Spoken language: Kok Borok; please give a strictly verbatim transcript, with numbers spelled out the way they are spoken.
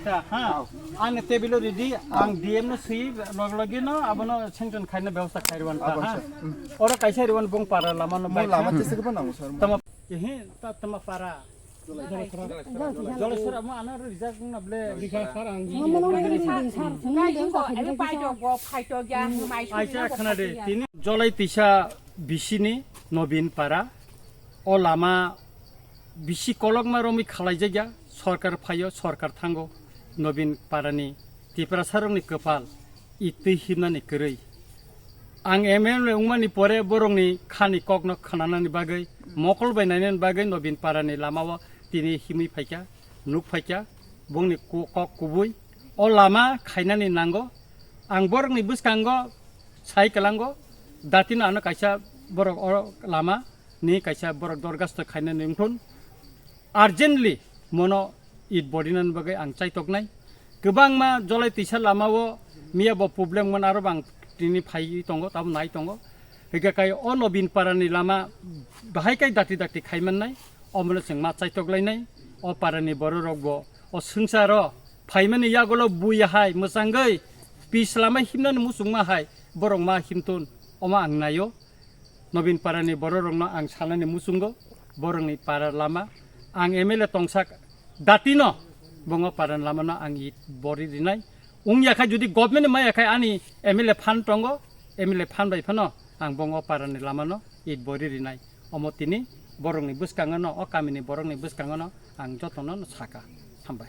Ha, ang table ready, ang D M no sui log log no abono sanction khaina byabostha khairwan ta, ha. Oro kaisa riwan bong para lama no bai. Lama tesa ke banang sir. Tama, he, ta tama para. Joleswar amo ano rijak na ble. Rijak sir ang. Mama no rijak sir. Pai to go, pai to ya, mai. Aisa khana de, tini Jolai tisa bisini Nobin para. O lama bisi kolokma romwi khalaijakya, sorkar phaio, sorkar thango, Nobin parani Tiprasarokni kwpal, i twi himnani kwrwi. Ang M L A wngmani pore borokni khani kokno khnanani bagwi, mokol bai nainani bagwi Nobin parani lamao tini himwi phaikha, nuk phaikha, bongni ku-, kok kubui. O lama khainani nango, ang borokni bwskango sai kwlango, datino ano kaisa borok o lama ni kaisa borok dorgasto khainani wngthun. Urgently mono it body nani bagwi ang chaitoknai. Kwbangma Jolai tisa lamao miya bo problem man aro bang tini phai tongo, tamo nai tongo. Hingke kai o Nobin parani lama bahai kai dati dati khai mannai, omono chwng ma chaitok lainai. O parani bororok bo o swngcharo phaimani yagulo bui hai mwchangwi pis lama himnani muchungma hai borok ma himtun, omo ang naio. Nobin parani bororokno ang sanani muchungo, borokni para lama, ang M L A tongsak datino, bongo parani lamano ang it bori rinai. Wngya khai jodi government ni maya khai ani M L A phan tongo, M L A phan bai phano ang bongo parani lamano it bori rinai. Omo tini borokni bwskango no, o kamini borokni bwskango no ang jotono no saka. Hambai.